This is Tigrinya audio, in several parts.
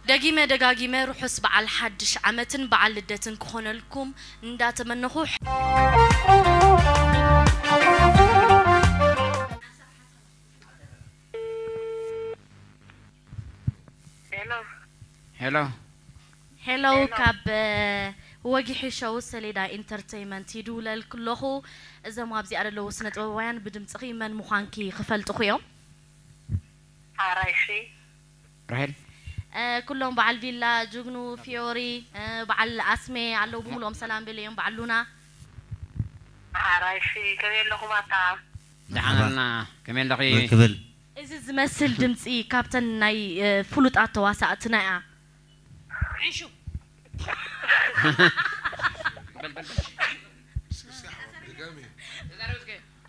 ደጊመ ደጋጊመ ርሑስ በዓል ሓድሽ ዓመትን በዓል ልደትን ክኾነልኩም እንዳተመነኹ፣ ሄሎ። ሄሎ። ሄሎ፣ ሄሎ። ካብ ወጊሒ ሸው ሰሌዳ ኢንተርተይመንት ይድውለልክ ኣለኹ። እዞም ኣብዚኣ ዘለዉ ስነ ጥበባውያን ብድምፅኺ መን ምዃንኪ ክፈልጥኹ እዮም። ሓራይ እሺ። ራሄል። እ፣ ኩሎም በዓል ቪላ፣ ጅግኑ፣ ፊዮሪ፣ እ፣ በዓል ኣስሜ ኣለዉ ብምልኦም ሰላም በለዮም፣ በዓል ሉና። ሓራይ እሺ፣ ከመይ ኣለኹም ኣታ? ደሓን ኣለና። ከመይ ኣለኺ? መን ክብል? እዚ ዝመስል ድምፂ ካብተን ናይ፣ እ፣ ፍሉጣት ተዋሳእትና እያ። ዕንሹ። በል፣ በል፣ በል።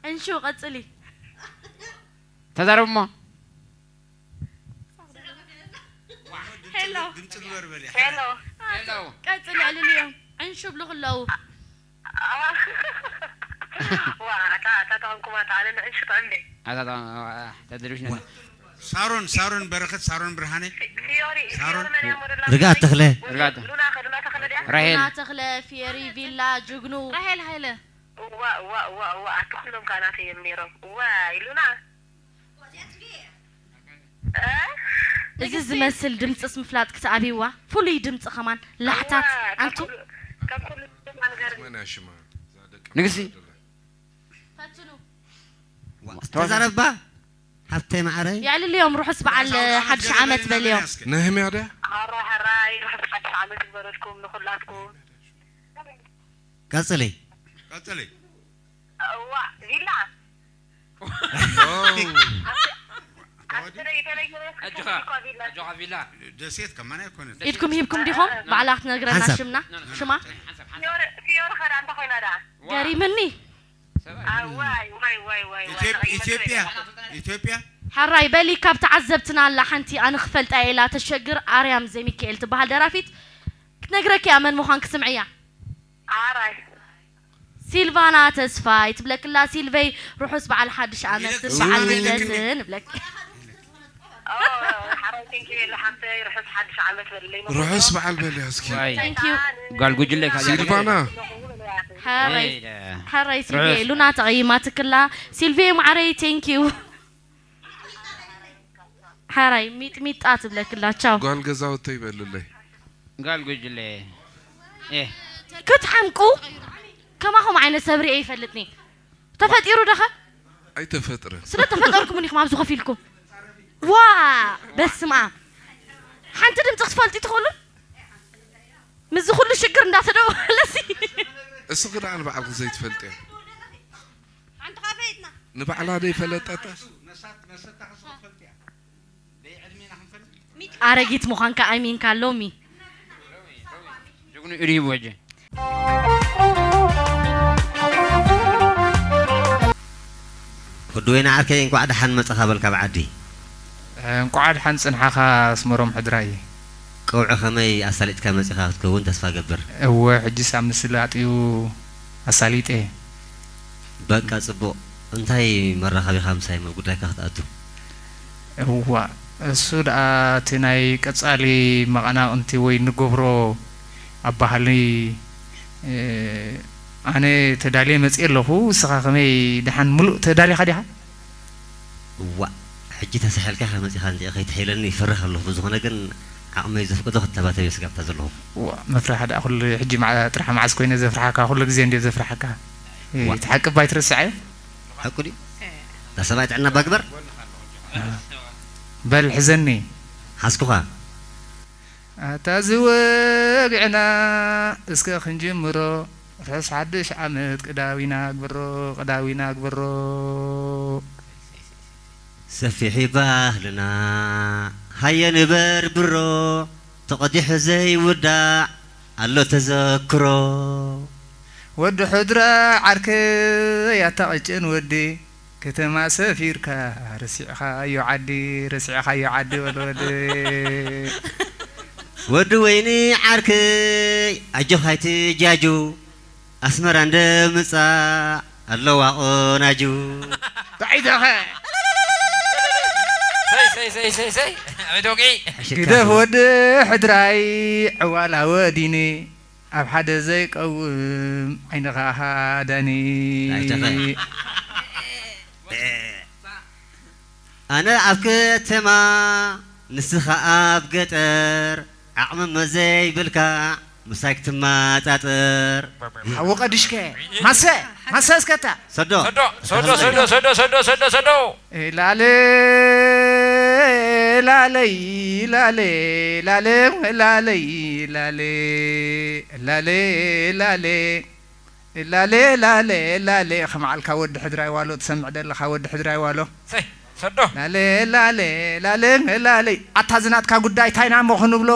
ዕንሹ፣ ቀፅሊ። ተዛረብ እሞ። ሄሎ። ድምፂ ግበር በል። ሄሎ። ሄሎ። ቀፅሊ፣ ዕልልዮም። ዕንሹ ብልኹ ኣለዉ። ዋ፣ ኣታ፣ ኣታ ተኾንኩም ኣታ፣ ኣነ ንዕንሹ ጥዕም ደይ። ኣታ፣ ኣታ፣ ኣታ፣ ተድርሽ ነን። ሳሮን፣ ሳሮን በረኸት፣ ሳሮን ብርሃነ። ፊ-፣ ፊዮሪ፣ ሳሮን። ፊዮሪ መን እያ ሞዴል? ርግኣት ተኽለ። ርግኣት። ሉና ከ፣ ሉና ተኽለ ድያ? ራሄል። ሉና ተኽለ፣ ፊዮሪ ቪላ፣ ጅግኑ። ራሄል ሃይለ። እዋ፣ እዋ፣ እዋ፣ እዋ፣ ኣቲ ኩሎም ከኣ ናተይ እዮም ነይሮም። እዋይ፣ ሉና። እ? እዚ ንግስቲ። ዝመስል ድምፅስ ምፍላጥ ክትኣብይዋ? ፍሉይ ድምፂ ከማን፣ ላሕታት፣ እዋ፣ ኣንቱ። ካብ ኩሉ፣ ካብ ኩሉ ነገር። መን እያ ሽማ? እዛ ደቂ ንግስቲ። ፈትኑ። ዋ፣ ተዛረባ። ሃብተይ ማዕረይ። የዕልልዮም፣ ርሑስ በዓል ሓድሽ ዓመት በልዮም። ነህምያ ድያ? ሓራይ፣ ሓራይ፣ ርሑስ ሓድሽ ዓመት ይግበረልኩም ንኹላትኩም። ቀጽሊ። ቀጽሊ። እዋ፣ ቪላ። ኦ። ኣስረ የተለየ ነው። ኣጆኻ፣ እኮ ቪላ። ኣጆኻ ቪላ። ደሴት ከማን ኣይኮነን። ኢድኩም ሂብኩም ዲኹም? ባዕላ ክትነግረና ሓንሳብ። ሽምና? ሽማ? ሓንሳብ፣ ሓንሳብ። ፊዮረ፣ ፊዮረ ኸዳ እንታይ ኮይና ደኣ? ዋ። ገሪምኒ። ኣዋይ፣ ዋይ፣ ዋይ፣ ዋይ፣ ዋይ፣ ኢትዮጵ-፣ ዋይ፣ ኢትዮጵያ፣ ኢትዮጵያ። ሓራይ በሊ ካብ ተዓዘብትና ኣላ ሓንቲ ኣነ ክፈልጣ እየ ኢላ ተሸግር ኣርያም ዘሚካኤል ትበሃል ደራፊት ክትነግረኪ እያ መን ምዃን ክስምዕያ። ሓራይ። ሲልቫና ተስፋይ ትብለክላ ሲልቨይ ርሑስ በዓል ሓድሽ ዓመት ኢለክ በዓል ሲልቫና ኢለክኒ። ልደትን እብለክ። ኦ፣ ሓራይ ቴንኪ ቤላ ሓብተይ ርሑስ ሓድሽ ዓመት በልለይ። ርሑስ በዓል በልያ እስኪ። ዋይ። Thank you። ጓል ጉጅለ ካብ ሲልቫና። ሓራይ፣ ኤይ፣ ደ-፣ ሓራይ ሲልቪ ርሑስ። ሉና ተቐይማ ትክላ። ሲልቪ ማዕረይ፣ thank you። ሓራይ ሚጥሚጣ ትብለክላ። ቻው። ጓል ገዛውተይ በልለይ። ጓል ጉጅለ። ኤ። ክትሓምቁ ከማኹም ዓይነት ሰብ ርእየ ይፈልጥኒ። ተፈጢሩ ደኸ? ኣይተፈጥረን። ስለ ተፈጠርኩም ኢኹም ኣብዚ ኮፍ ኢልኩም። ዋ፣ በስመ ኣብ። ሓንቲ ድምፂ ክትፈልጡ ትኽእሉ? ምስዚ ኩሉ ሽግር እንዳተደወለሲ። እስኺ ደኣ ንባዕልኺ ዘይትፈልጥዮ። ሓንቲ ካፈይትና። ንባዕላ ዘይፈለጠታስ? ኣረጊት ምዃንካ ኣሚንካ ሎሚ። ጅግኑ ኢዱ ሂቡ ሕጂ። ወዲ ወይነ ዓርከይ፣ እንቋዕ ደሓን መጻኻ በል ካብ ዓዲ። እንቋዕ ደሓን ጽንሓኻ ኣስመሮም ሕድራይ። ቀውዒ ከመይ ኣሳሊጥካ መጺኻ ክትከውን ተስፋ ገብር። እወ፣ ሕጂስ ኣብ ምስላጥ እዩ ኣሳሊጠ። በቃ ጽቡቕ። እንታይ መራኸቢኻ ምሳይ ጉዳይካ ክትኣቱ? እዋ፣ እሱ ደኣ እቲ ናይ ቀጻሊ መቐናቕንቲ ወይ ንገብሮ ኣብ ባህሊ፣ እ፣ ኣነ ተዳልየ መጽየ ኣለኹ። ንስኻ ከመይ፣ ደሓን ምሉእ ተዳሊኻ ዲኻ? እዋእ፣ ሕጂ ተሳሒልካ ኢኻ መጺኻ እንድዒ ከይትሕይለኒ ይፈርህ ኣለኹ። ብዝኾነ ግን ዓቕመይ ዘፍቅዶ ክተባተብ እየ ስጋብታ ዘለኹ። እዋእ፣ መፍርሒ ደኣ ኩሉ፣ ሕጂ መዓ-፣ ጥራሕ መዓዝ ኮይነ ዘፍርሓካ? ኩሉ ግዜ እንድየ ዘፍርሓካ። እ፣ ዋእ። እቲ ሓቂ እባ ኣይትረስዓዮ። ሓቁ ድዩ? እታ ሰብኣይ ጥዕና እባ ግበር። በል ሕዘኒ። ሓዝኩኻ። ኣታ እዚ ወግዕና እስከ ክንጅምሮ፣ ርሑስ ሓድሽ ዓመት ቅዳዊና ግበሮ፣ ቅዳዊና ግበሮ። ሰፊሕ ባህልና ሃየ ንበር ብሮ፣ ተቐዲሑ ዘይውዳእ ኣሎ ተዘክሮ። ወዲ ሕድራ ዓርከይ ኣታ ቀጭን ወዲ፣ ከተማ ሰፊርካ ረሲዕኻዮ ዓዲ፣ ረሲዕኻዮ ዓዲ በል ወዲ። ወዲ ወይኒ ዓርከይ ኣጆኻ ኣይትጃጁ፣ ኣስመራ እንደ ምጻእ ኣለዋ ቆናጁ። ባዒተኸ ሰይ ሰይ ሰይ ሰይ ሰይ ኣቤት ወግዒ። ግደፍ ወዲ ሕድራይ ዕዋላ ወዲኒ፣ ኣብ ሓደ ዘይቀውም ዓይንኻ ሃዳኒ። ኣይተኸ። ኣነ ኣብ ከተማ ንስኻ ኣብ ገጠር፣ ዓቕሚ መዘይብልካ ምሳይ ክትማጻጸር። ሓዊ ቀድሽከ ማሰ ማሰ እስከታ ሰዶ ሰዶ ሰዶ ሰዶ ሰዶ ሰዶ ሰዶ ሰዶ ላለ ላለይ ላለ ላለ ላለይ ላለ ላለ ላለ ላለ ላለ ላለ ከመዓልካ ወዲ ሕድራይ ዋሎ ትሰምዕ ደለኻ ወዲ ሕድራይ ዋሎ ሰይ ሰዶ ላለ ላለ ላለ ላለ ኣታ ዝናትካ ጉዳይ ታይና እሞ ክንብሎ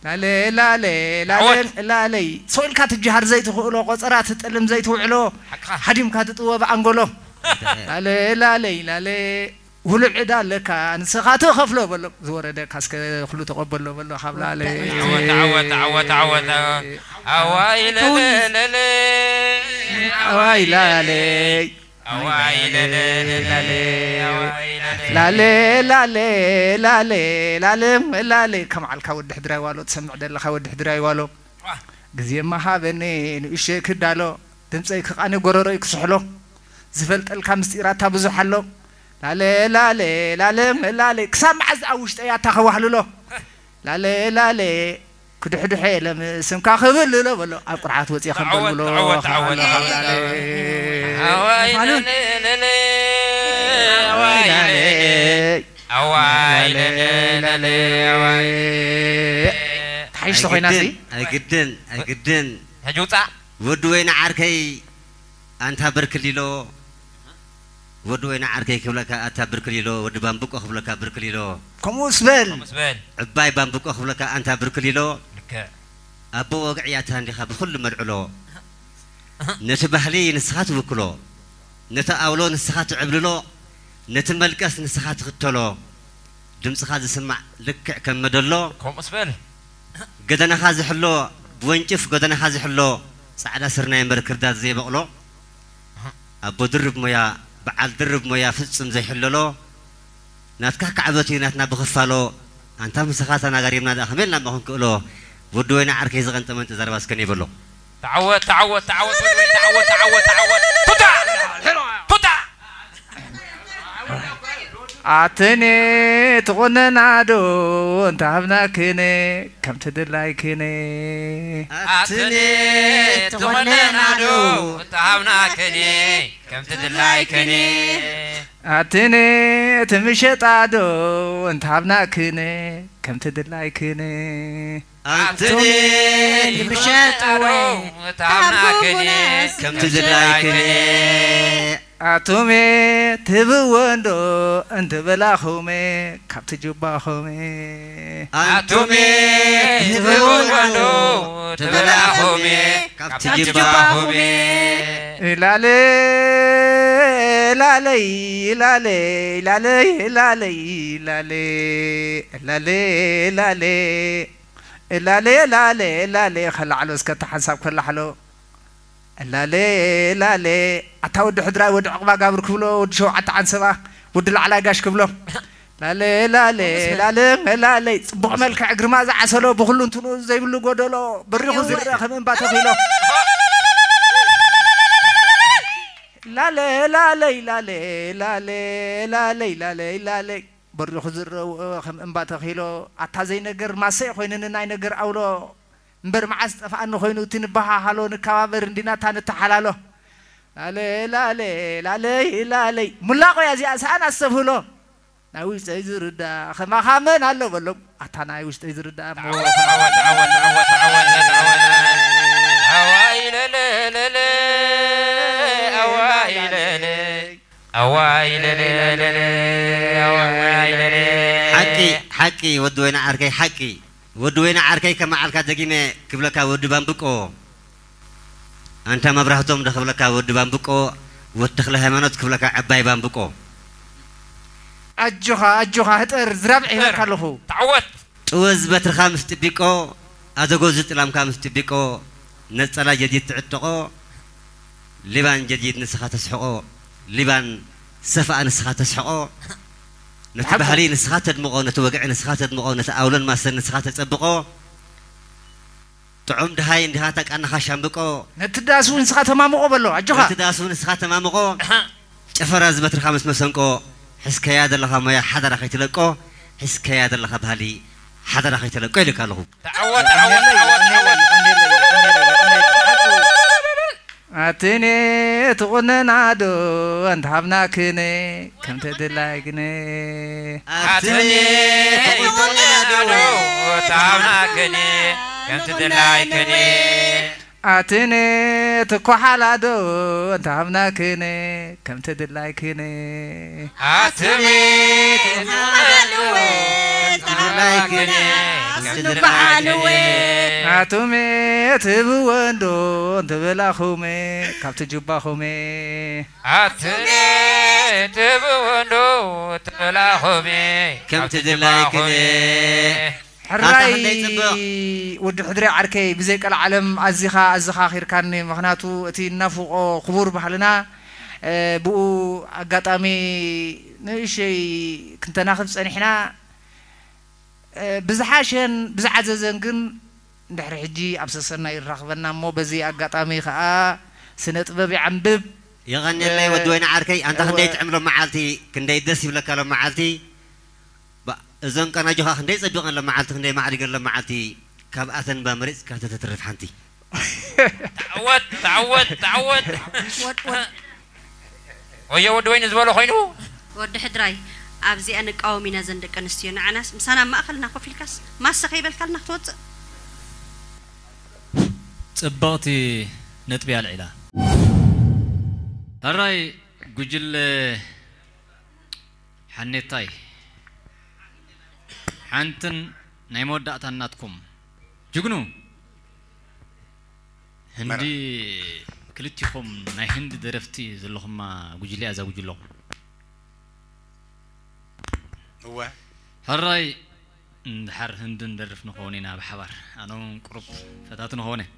ላለ ላለ ላለ ዓወት። ላለይ ሰው ኢልካ ትጀሃር ዘይትኽእሎ ቆፀራ ትጥልም ዘይትውዕሎ ሓቅኻ ሃዲምካ ትጥወብ ኣንጎሎ ላለ ላለይ ላለ ውሉዕ ዕዳ ኣለካ ንስኻ ትኸፍሎ በሎ ዝወረደካ እስከ ኩሉ ተቐበሎ በሎ ካብ ላለ ዓወት ዓወት ዓወት ዓወት ኣዋይ ለለለለ ኣዋይ ላለይ ኣዋይ ለለለለ ኣዋይ ለለ ላለ ላለ ላለ ላለ ላለ ከም ዓልካ ወዲ ሕድራይ ዋሎ ትሰምዕ ደለኻ ወዲ ሕድራይ ዋሎ ግዜ መሃበኒ ንእሸ ክዳሎ ድምፀይ ክቃኒ ጎረሮይ ክስሕሎ ዝፈልጠልካ ምስጢራታ ብዙሕ ኣሎ ላለ ላለ ላለ ላለ ክሳብ መዓዝ ኣብ ውሽጠይ ኣታ ከዋህልሎ ላለ ላለ ክድሕድሐ ለምስምካ ክብልሎ በሎ ኣብ ቁርዓት ወፅየ ከንበልብሎ ዓወት፣ ዓወት፣ ዓወት፣ ዓወት። ኣዋይ ለለለለ ኣዋይ ለለ ኣዋይ ለለለለ ኣዋይ ተሓይሽ ተኮይና ሲ ኣይግድን ኣይግድን ኣይግድን። ሕጂ ውፃእ ወዲ ወይኒ ዓርከይ ኣንታ ብርክሊሎ፣ ወዲ ወይኒ ዓርከይ ክብለካ ኣታ ብርክሊሎ፣ ወዲ ባምብቆ ክብለካ ብርክሊሎ። ከምኡ ስበል ምስ በል ዕባይ ባምብቆ ክብለካ ኣንታ ብርክሊሎ። ልክዕ ኣቦ ወግዒ ኣታ እንዲኻ ብኹሉ መልዕሎ። ነቲ ባህሊ ንስኻ ትውክሎ፣ ነቲ ኣውሎ ንስኻ ትዕብልሎ፣ ነቲ መልቀስ ንስኻ ትኽተሎ። ድምፅኻ ዝስማዕ ልክዕ ከም መደሎ ከምኡስ በል ገደናኻ ዝሕሎ ብወንጭፍ ገደናኻ ዝሕሎ ፃዕዳ ስርናይ እምበር ክርዳድ ዘይበቕሎ ኣቦ ድርብ ሞያ በዓል ድርብ ሞያ ፍፁም ዘይሕለሎ ናትካ ካዕበት እዩ ናትና ብኽፋሎ ኣንታ ምሳኻ ተናጋሪምና ደኣ ከመይ ኢልና እሞ ክንክእሎ ወዲ ወይኒ ዓርከይ ዝቐንጠመንጢ ዘረባ እስከ ነይበሎ ተዓወት ተዓወት ተዓወት ወዲ ወይኒ ተዓወት ተዓወት ተዓወት ቱታ ቱታ ኣትኔ ትቑነናዶ እንተሃብናክኔ ከምቲ ድላይክኔ ኣትኔ ትቑነናዶ እንተሃብናክኔ ከምቲ ድላይክኔ ኣትኔ ትምሸጣዶ እንተሃብናክኔ ከምቲ ድላይክኔ ኣንትኔ ትምሸጣዶ እንተሃብናክኔ ከምቲ ድላይክኔ ኣቱሜ ትህብወንዶ እንተበላኹሜ ካብቲ ጅባኹሜ ኣንቱሜ ትህብወንዶ ትበላኹሜ ካብቲ ጅባኹሜ ላለ ላለይ ላለ ላለይ ላለይ ላለ ላለ ላለ ላለ ላለ ላለ ከላዕሎ እስከ እታ ሓንሳብ ከላሕሎ ላለ ላለ ኣታ ወዲ ሕድራይ ወዲ ዕቕባ ጋብር ክብሎ ወዲ ሸውዓተ ዓንሰባ ወዲ ላዕላይ ጋሽ ክብሎ ላለ ላለ ላለ ላለይ ፅቡቕ መልክዕ ግርማ ዝዓሰሎ ብኩሉ እንትኑ ዘይብሉ ጎደሎ በሪኹ ዝረአ ከም እምባ ተኺሎ ላለ ላለይ ላለ ላለ ላለይ ላለይ ላለይ በሪኹ ዝረውኦ ከም እምባ ተኺሎ ኣታ ዘይነገር ማሰይ ኮይንኒ ናይ ነገር ኣውሎ እምበር መዓስ ጠፍኣኒ ኮይኑ እቲ ንበሃሃሎ ንከባበር እንዲና እታ ንተሓላሎ ላለ ላለ ላለይ ላለይ ሙላቆ እያ እዚኣ ሰኣን ኣስተብህሎ ናይ ውሽጠይ ዝርዳእ ከማኻ መን ኣሎ በሎም ኣታ ናይ ውሽጠይ ዝርዳእ እሞ ኣዋይ ለለለለ ኣዋይ ለለ ኣዋይ ለለለለ ኣዋይ ለለ ሓቂ ሓቂ ወዲ ወይና ዓርከይ ሓቂ ወዲ ወይና ዓርከይ ከመዓልካ ደጊመ ክብለካ ወዲ ባምብቆ ኣንታ መብራህቶም ዶ ክብለካ ወዲ ባምብቆ ወዲ ተኽለ ሃይማኖት ክብለካ ዕባይ ባምብቆ ኣጆኻ ኣጆኻ ህጠር ዝራብዕ ሂበካ ኣለኹ ተዓወት ጥወዝ በትርኻ ምስ ጥቢቆ ኣዘጎ ዝጥላምካ ምስ ጥቢቆ ነጸላ ጀዲድ ትዕጥቆ ሊባን ጀዲድ ንስኻ ተስሕቆ ሊባን ሰፍኣ ንስኻ ተስሕቆ ነቲ ባህሊ ንስኻ ተድምቆ ነቲ ወግዒ ንስኻ ተድምቆ ነቲ ኣውሎን ማሰን ንስኻ ተጸብቆ ጥዑም ድሃይ እንዲኻ ተቃንኻ ሻምብቆ ነቲ ዳሱ ንስኻ ተማምቆ በሎ ኣጆኻ ነቲ ዳሱ ንስኻ ተማምቆ ጭፈራ ዝበትርኻ ምስ መሰንቆ ሕዝከያ ዘለኻ ሞያ ሓደራ ከይትለቆ ሕዝከያ ዘለኻ ባህሊ ሓደራ ከይትለቆ ኢልካ ኣለኹ ተዓወት ተዓወት ተዓወት ተዓወት ኣትኔ ትቑነናዶ እንተሃብናክን ከምቲ ድላይክን ኣትኔ ትቑነናዶ ተሃብናክን ከምቲ ድላይክን ኣትኔ ትኳሓላዶ እንተሃብናክን ከምቲ ድላይክን ኣትኔ ትሃብናዶ ከምቲ ድላይክን ከምቲ ድላይክን ኣቱሜ ትብወንዶ እንተበላኹሜ ካብቲ ጅባኹሜ ኣትሜ ትብወንዶ ተላኾሜ ከምቲ ድላይክን ሕራይ ወዲ ሕድሪ ዓርከይ ብዘይ ቀልዓለም ኣዚኻ ኣዘኻኺርካኒ ምኽንያቱ እቲ እናፍቆ ክቡር ባህልና ብኡ ኣጋጣሚ ንእሸይ ክንተናኽፍ ጸኒሕና ብዝሓሸን ብዝዓዘዘን ግን ድሕሪ ሕጂ ኣብ ሰሰና ይራኽበና እሞ በዚ ኣጋጣሚ ከዓ ስነ ጥበብ ይዓንብብ የቐንየለይ ወዲ ወይኒ ዓርከይ ኣንታ ክንደይ ጥዕም ሎም መዓልቲ ክንደይ ደስ ይብለካ ሎም መዓልቲ እዘን ቀናጆኻ ክንደይ ፀቢቐን ሎም መዓልቲ ክንደይ ማዕሪገን ሎም መዓልቲ ካብኣተን ባ መሪፅካ ተተትርፍ ሓንቲ ተዓወት ተዓወት ተዓወት ወየ ወዲ ወይኒ ዝበሎ ኮይኑ ወዲ ሕድራይ ኣብዚኣ ንቃወም ኢና ዘን ደቂ ኣንስትዮ ንዓናስ ምሳና ኣብ ማእኸልና ኮፍ ኢልካስ ማሰ ከይበልካልና ክትወፅእ ፅብቕቲ ነጥቢ ኣልዒላ ሕራይ ጉጅለ ሓኔታይ ሓንትን ናይ መወዳእታን ናትኩም ጅግኑ ህንዲ ክልቲኹም ናይ ህንዲ ደረፍቲ ዘለኹማ ጉጅለ እያ እዛ ጉጅለኹም እወ ሕራይ እንድሓር ህንዲ ንደርፍ ንኸውን ኢና ብሓባር ኣነ እውን ቁሩብ ፈታቲ ንኸውን እየ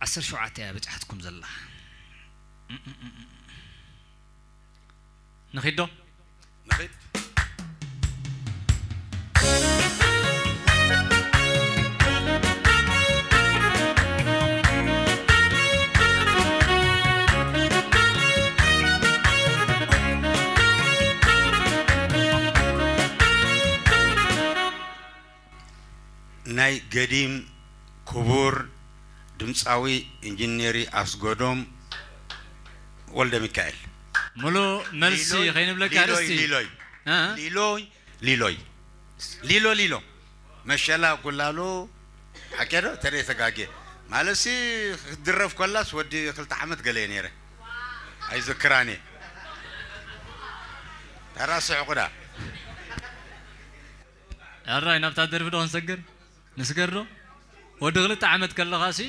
ዓሰርተ ሸውዓተ እያ በፂሓትኩም ዘላ ንኺድ ዶ ንኺድ ናይ ገዲም ክቡር ድምፃዊ ኢንጂነሪ ኣስጎዶም ወልደ ሚካኤል ሙሉእ መልሲ ሊሎይ- ከይንብለካ ሊሎይ- ርእሲ ሊሎይ እ? ሊሎይ ሊሎይ ሊሎ ሊሎ መሸላ ጉላሎ ሓቂ ዶ ተደ ተጋጌ ማለትሲ ክትድረፍ ኮላስ ወዲ ክልተ ዓመት ገለ እየ ነይረ ኣይዝክራን እየ ተራ ስሕቁ ዳ ኣራይ ናብታ ደርፊ ዶ ክንሰግር ንስገር ዶ ወዲ ክልተ ዓመት ከለኻ ሲ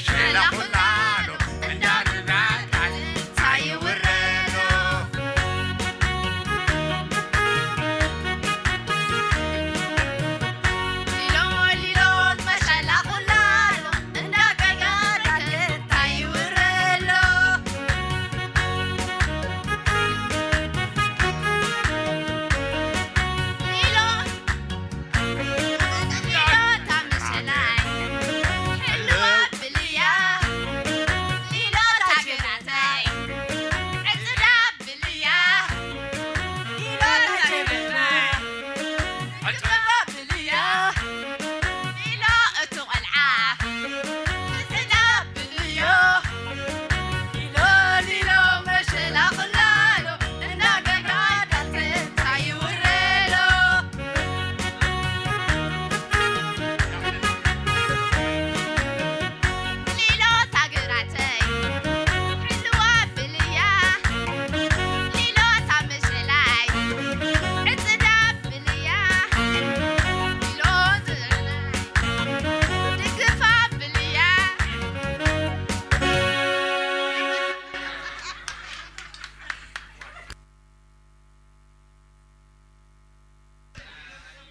ሸላኹላሎ እንዳርባዕታት ታይውረሎ። ሊሎ ሊሎ መሸላኹላሎ እንዳገጋዳት ታይውረሎ። ሊሎ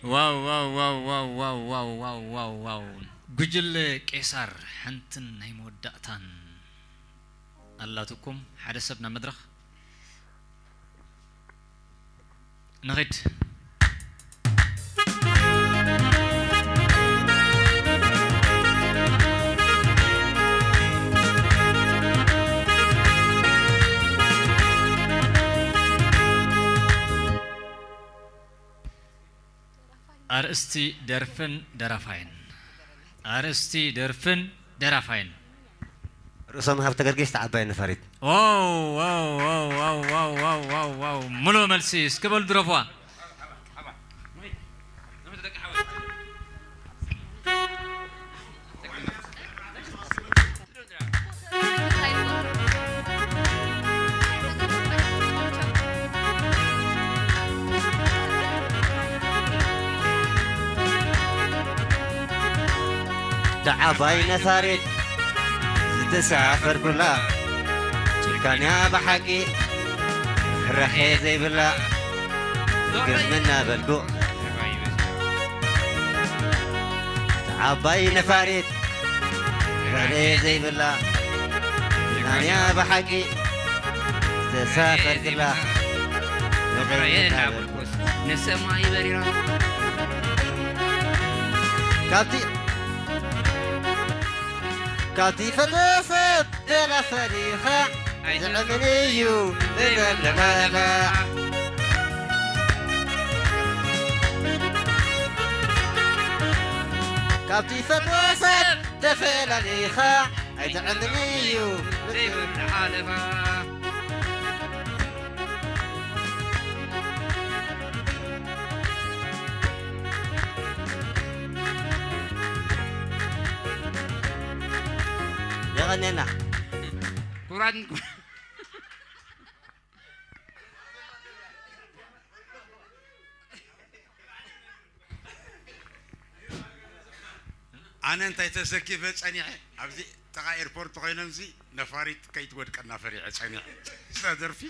ዋው ዋው ዋው ዋው ዋው ዋው ዋው ዋው ዋው። ጉጅለ ቄሳር ሓንትን ናይ መወዳእታን ኣላትኩም። ሓደ ሰብ ናብ መድረኽ ንኺድ። ኣርእስቲ ደርፍን ደራፋይን። ኣርእስቲ ደርፍን ደራፋይን። ርእሶም ሃብተ ገርጊስ ተዓባይ ነፋሪት። ዋው፣ ዋው፣ ዋው። ሙሉእ መልሲ። እስኪ በሉ ድረፍዋ። ተዓባይ ነፋሪት ዝተሳፈርኩላ፣ ጭካንያ ብሓቂ ርሕራሄ ዘይብላ፣ ግርም እናበልኩ። ተዓባይ ነፋሪት ርሕራሄ ዘይብላ፣ ጭካንያ ብሓቂ ዝተሳፈርኩላ፣ ርሕራሄ እናበልኩ። ንሰማይ በሪራ። ካብቲ፣ ካብቲ ፈቶ ሰብ ተላፈሪኻ፣ ኣይትዕምን እዩ ዝገለባባ። ካብቲ ፈቶ ሰብ ተፈላሊኻ፣ ኣይትዕምን እዩ ዘይብሉ ሓለፋ። የቐንየና። ክቡራትን ክቡራን፣ ኣነ እንታይ ተሰኪፈ ጸኒሐ፣ ኣብዚ ጥቓ ኤርፖርት ኮይኖም እዚ ነፋሪት ከይትወድቀና ፈሪሐ ጸኒሐ። ስለ ደርፊ።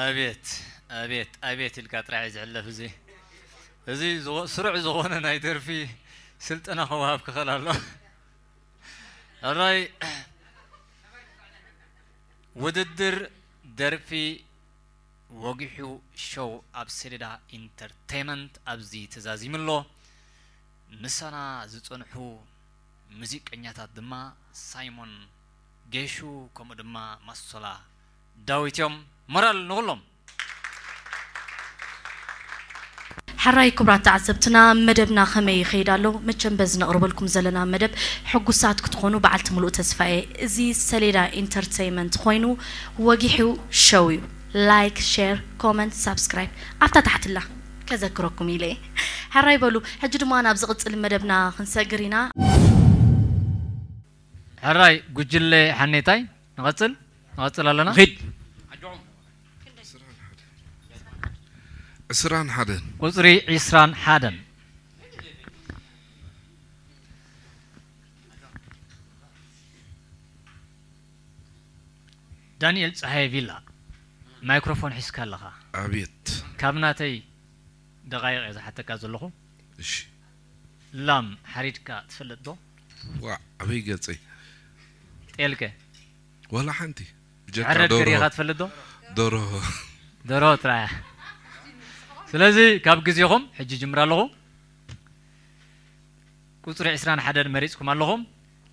ኣቤት፣ ኣቤት፣ ኣቤት ኢልካ ጥራሕ እዩ ዝሕለፍ እዚ። እዚ ዝወ-፣ ስሩዕ ዝኾነ ናይ ደርፊ ስልጠና ክወሃብ ክኽእል ኣሎ። ሕራይ ውድድር ደርፊ ወጊሑ ሾው ኣብ ሰሌዳ ኢንተርቴይመንት ኣብዚ ተዛዚሙ ኣሎ። ምሳና ዝጸንሑ ሙዚቀኛታት ድማ ሳይሞን ጌሹ ከምኡ ድማ ማሶላ ዳዊት እዮም። ሞራል ንኹሎም። ሕራይ ክቡራት ተዓዘብትና፣ መደብና ከመይ ይኸይድ ኣሎ? መቸም በዚ ነቕርበልኩም ዘለና መደብ ሕጉሳት ክትኾኑ በዓልቲ ሙሉእ ተስፋ እየ። እዚ ሰሌዳ ኢንተርተይመንት ኮይኑ ወጊሑ ሸው እዩ። ላይክ፣ ሼር፣ ኮመንት፣ ሳብስክራይብ ኣብታ ታሕትላ ከዘክረኩም ኢለ እየ። ሕራይ በሉ፣ ሕጂ ድማ ናብ ዝቕጽል መደብና ክንሰግር ኢና። ሕራይ ጉጅለ ሓኔታይ፣ ንቐጽል፣ ንቐጽል ኣለና። ኺድ። ዕስራን ሓደን። ቁጽሪ ዕስራን ሓደን። ዳንኤል ጸሃየ ቪላ፣ ማይክሮፎን ሒዝካ ኣለኻ። ኣቤት። ካብ ናተይ ደቓይቕ እየ ዝሓተካ ዘለኹ። እሺ። ላም ሓሪድካ ትፈልጥ ዶ? ዋ፣ ኣበይ ገጸይ? ጤልከ? ዋላ ሓንቲ። ብጀካ ሕረድ ደርሆ። ገሪኻ ትፈልጥ ዶ? ደርሆ። ደርሆ ጥራያ። ስለዚ ካብ ግዜኹም ሕጂ ጅምር ኣለኹ። ቁጽሪ ዕስራን ሓደን መሪጽኩም ኣለኹም።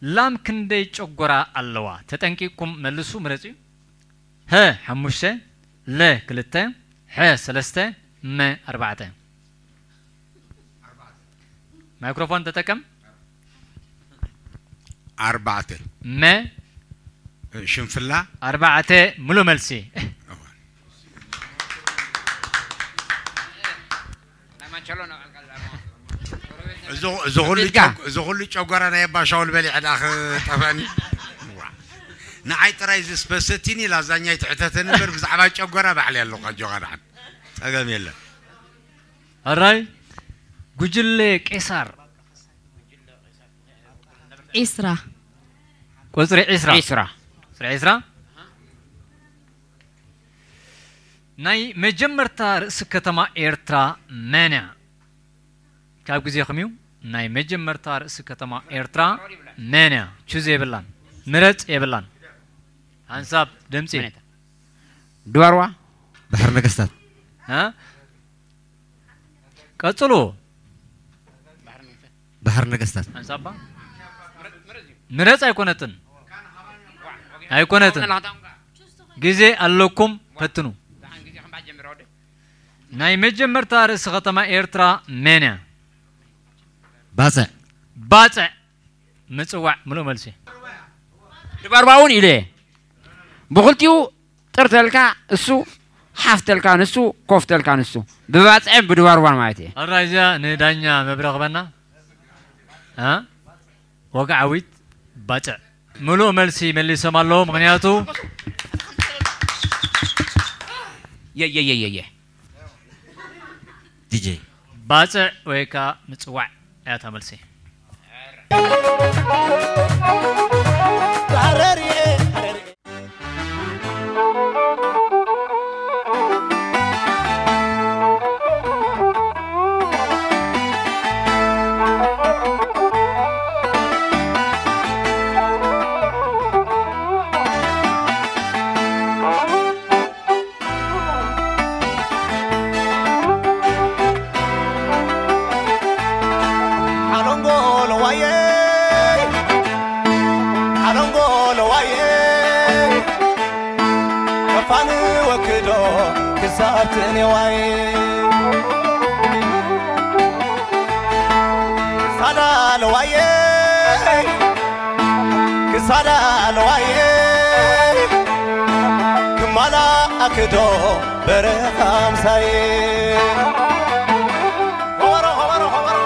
ላም ክንደይ ጨጎራ ኣለዋ? ተጠንቂቅኩም መልሱ፣ ምረጽ እዩ። ሀ ሓሙሽተ፣ ለ ክልተ፣ ሐ ሰለስተ፣ መ ኣርባዕተ። ማይክሮፎን ተጠቀም። ኣርባዕተ መ ሽንፍላ ኣርባዕተ። ሙሉ መልሲ። እዚ ኩሉ ጨጎራ ናይ ኣባሻውል በሊዐ ዳ ክጠፈኒ። ንዓይ ጥራይ ዝስበሰቲኒ ላዛኛ ይትሕተተኒ እምበር ብዛዕባ ጨጎራ ባዕለይ ኣለኹ። ኣጆኻ ደሓን ጸገም የለን። ኣራይ ጉጅለ ቄሳር ዒስራ ቁጽሪ ዒስራ። ዒስራ ቁጽሪ ዒስራ። ናይ መጀመርታ ርእሲ ከተማ ኤርትራ መን እያ? ካብ ግዜኹም እዩ። ናይ መጀመርታ ርእሲ ከተማ ኤርትራ መን እያ? ቹዝ የብላን፣ ምረጽ የብላን። ሓንሳብ ድምጺ ድባርዋ ባሕሪ ነገስታት እ? ቀጽሉ። ባሕሪ ነገስታት ሓንሳባ ምረጽ ኣይኮነትን፣ ኣይኮነትን። ግዜ ኣለኩም፣ ፈትኑ። ናይ መጀመርታ ርእሲ ከተማ ኤርትራ መን እያ? ባጽዕ ባጽዕ ምጽዋዕ ምሉእ መልሲ። ድባርዋ እውን ኢለ እየ። ብኽልቲኡ ጥርተልካ እሱ ሓፍተልካ ንሱ ኮፍተልካ ንሱ ብባፅዕን ብድባርዋን ማለት እየ። ኣራ እዚኣ ንዳኛ መብረኽበና እ ወግዓዊት ባጽዕ ምሉእ መልሲ መሊሶም ኣለዉ። ምኽንያቱ የየየየየ ዲጄ ባጽዕ ወይ ከዓ ምጽዋዕ እያ እታ መልሲ። ሓሎንጎ ለዋየ ሓሎንጎ ለዋየ ከፋን ወክዶ ክሳብ ትንዋይ ክሳዳ ለዋየ ክሳዳ ለዋየ ክማላ ኣክዶ በረኻ ምሳይ ሆበሮ ሆበሮ ሆበሮ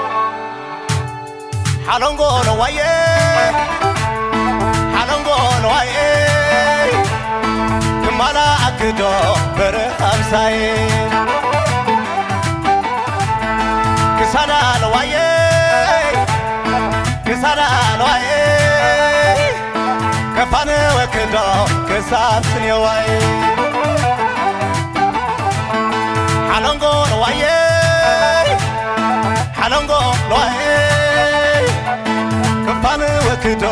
ሓሎንጎ ለዋየ ሓሎንጎ ለዋየ ክማላ ኣክዶ በረኻ ምሳይ ክሳዳ ለዋየ ክሳዳ ለዋየ ከፋነ ወክዶ ክሳብ ስኔዋይ ሓሎንጎ ለዋየ ሓሎንጎ ለዋየ ከፋነ ወክዶ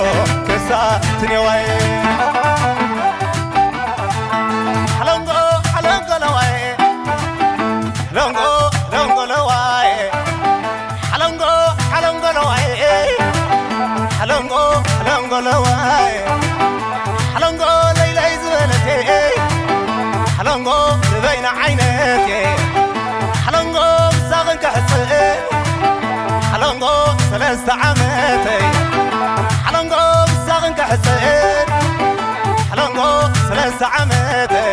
ክሳብ ስኔዋይ ሓሎንጎ ሓሎንጎ ለዋየ ሓሎንጎ ሓሎንጎ ለዋየ ሓሎንጎ ሓሎንጎ ለዋየ ሓሎንጎ ሓሎንጎ ለዋየ ሓሎንጎ ለይለይ ዝበለቴ ሓሎንጎ ዝበይና ዓይነቴ ሓሎንጎ ብሳቕን ክሕፅእ ሓሎንጎ ሰለስተ ዓመተይ ሓሎንጎ ብሳቕን ክሕፅእ ሓሎንጎ ሰለስተ ዓመተይ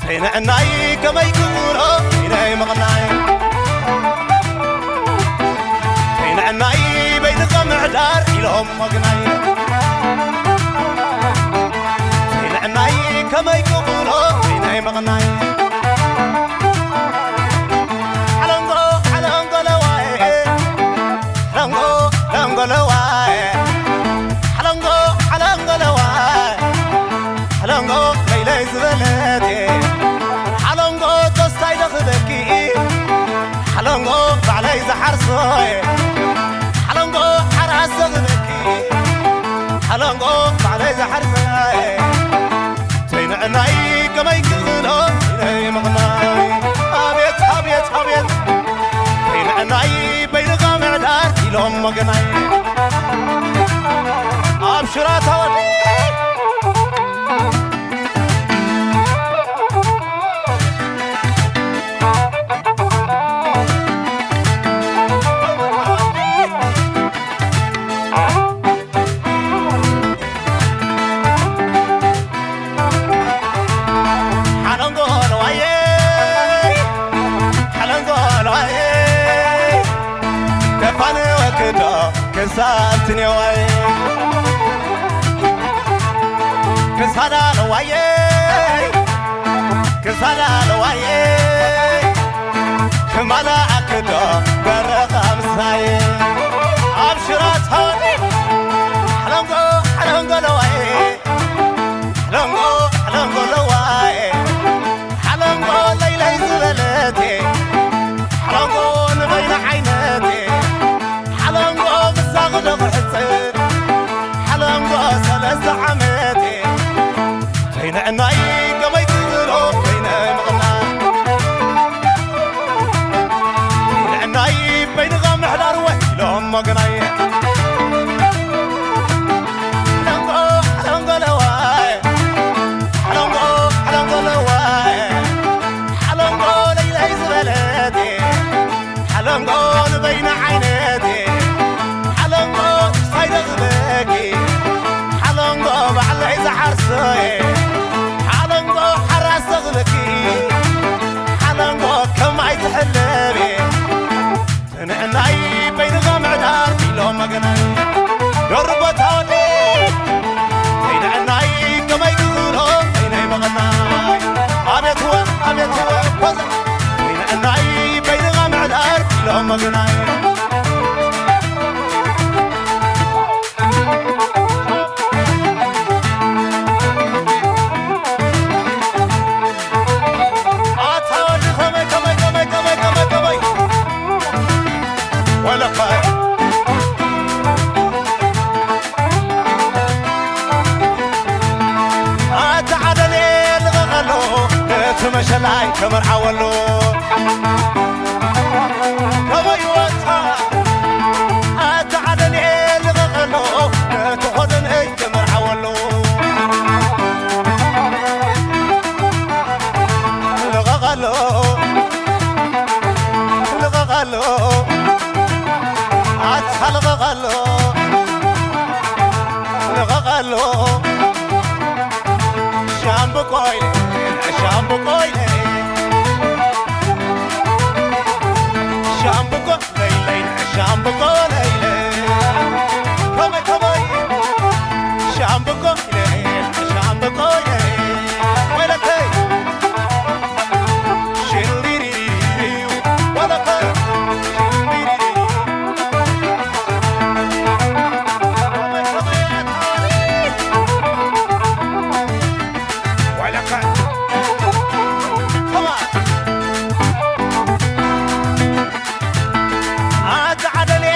ተይንዕናይ ከመይ ክብሎ ኢነይ ምቕናይ ተይንዕናይ በይንኻ ምዕዳር ኢሎም ወግናይ ተይንዕናይ ከመይ ክብሎ ኢነይ ምቕናይ ሓለንጎ ሓለንጎ ለዋይ ሓለንጎ ሓለንጎ ለዋይ ሓለንጎ ሓለንጎ ለዋይ ሓለንጎ ከመይ ክኽእሎ ኢለይ ምቕናይ። ኣቤት፣ ኣቤት፣ ኣቤት። ከይንዕናይ በይንኻ ምዕዳር ኢሎም ወገናይ። ኣብ ሽራታ ወዲ ሓለንጎ ለዋየ፣ ሓለንጎ ለዋየ፣ ደፋን ወክዶ ክሳብ ትኔዋይ። ክሳዳ ለዋየ፣ ክሳዳ ለዋየ፣ ክማላ ኣክዶ በረኻ ምሳይ። ኣብ ሽራት ሆኒ ሓለንጎ፣ ሓለንጎ ለዋየ። ሓለንጎ፣ ሓለንጎ ለዋየ፣ ሓለንጎ ለይለይ ዝበለቴ፣ ሓለንጎ ንበይነ ዓይነቴ፣ ሓለንጎ ምሳኽ ዶ ክሕጽር፣ ሓለንጎ ሰለስተ ዓመቴ፣ ከይነ ዕናይ ከመይ ትብሎ ከይነ ምቕና። ንዕናይ በይንኻ ምሕዳር ወይ ኢሎም ወገናይ። ሓለንጎ፣ ሓለንጎ ለዋይ፣ ሓለንጎ፣ ሓለንጎ ለዋይ፣ ሓለንጎ ለይለይ ዝበለቴ፣ ሓለንጎ ንበይነ ዓይነቴ፣ ሓለንጎ ሳይደ ዝበኪ፣ ሓለንጎ ባዕለይ ዝሓርሶየ፣ ሓለንጎ ሓራስ ተኽልኪ፣ ሓለንጎ ከማይ ትሕለቤ። ንዕናይ በይንኻ ምዕዳር ኢሎም መገናይ። ደርቦ ታወዲ ንዕናይ ከመይ ክኽሎ በይነይ መቐናይ። ኣቤትወ፣ ኣቤትወ፣ ፖዝ። ንዕናይ በይንኻ ምዕዳር ኢሎም መገናይ። ኣታ ወዲ ከመይ፣ ከመይ፣ ከመይ፣ ከመይ፣ ከመይ፣ ከመይ። ወለኸ። ኣታ ዓደልየ ልቐቐሎ፣ ነቲ መሸላይ ከመርዓወሉ። ከመይ ወታ። ኣታ ዓደልየ ልቐቐሎ፣ ነቲ ኾደነይ ክምርዓወሉ። ልቐቐሎ፣ ልቐቐሎ፣ ኣታ ልቐቐሎ፣ ልቐቐሎ። ሻምብቆ ኢለ፣ ሻምብቆ ኢለ፣ ሻምብቆ ለይለይ ሻምብቆ ለይለ። ከመይ ከመይ ሻምብቆ ለይለ ሻምብቆ ለይለ። ወለከይ ሽሪሪሪሪሪው ወለከ ሽሪሪሪሪው። ከመይ ከመይ ኣታሪ ወለከ ከማ ኣታ ዓደልየ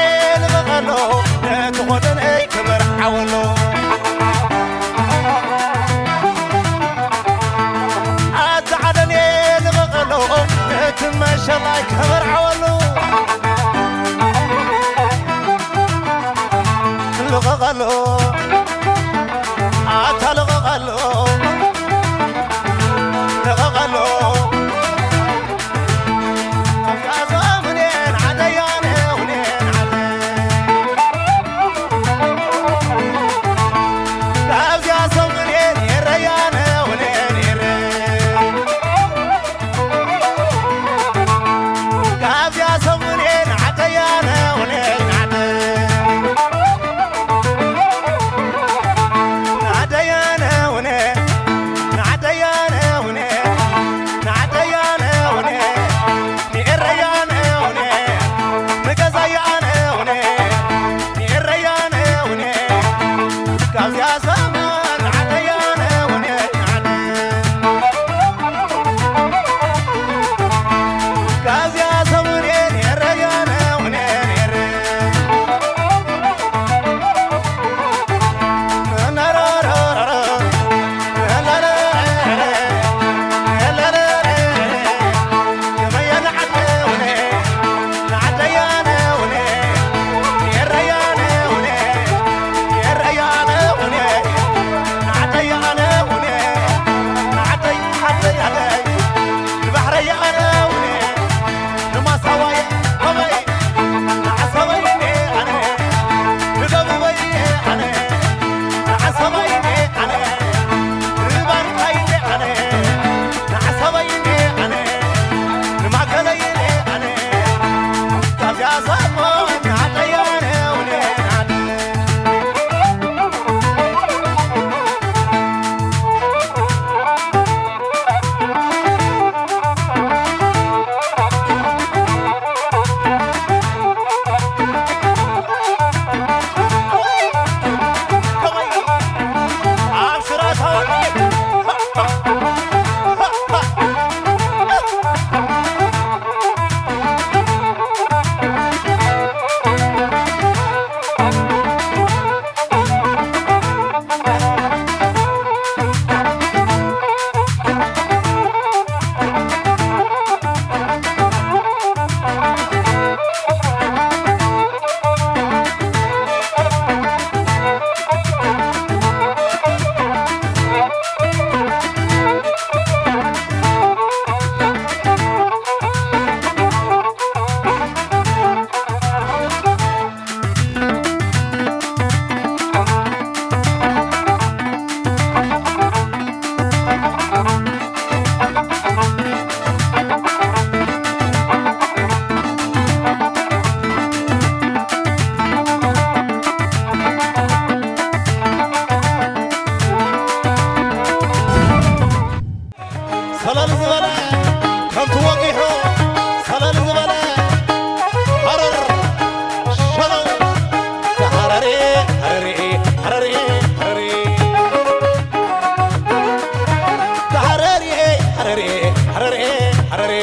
ሃረርኤ ሃረርኤ ሃረርኤ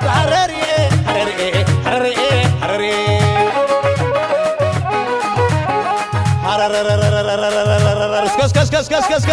ሃረርኤ ሃረርኤ ሃረርኤ ሃረርኤ ሃረርኤ እስከ እስከ እስከ እስከ እስከ እስከ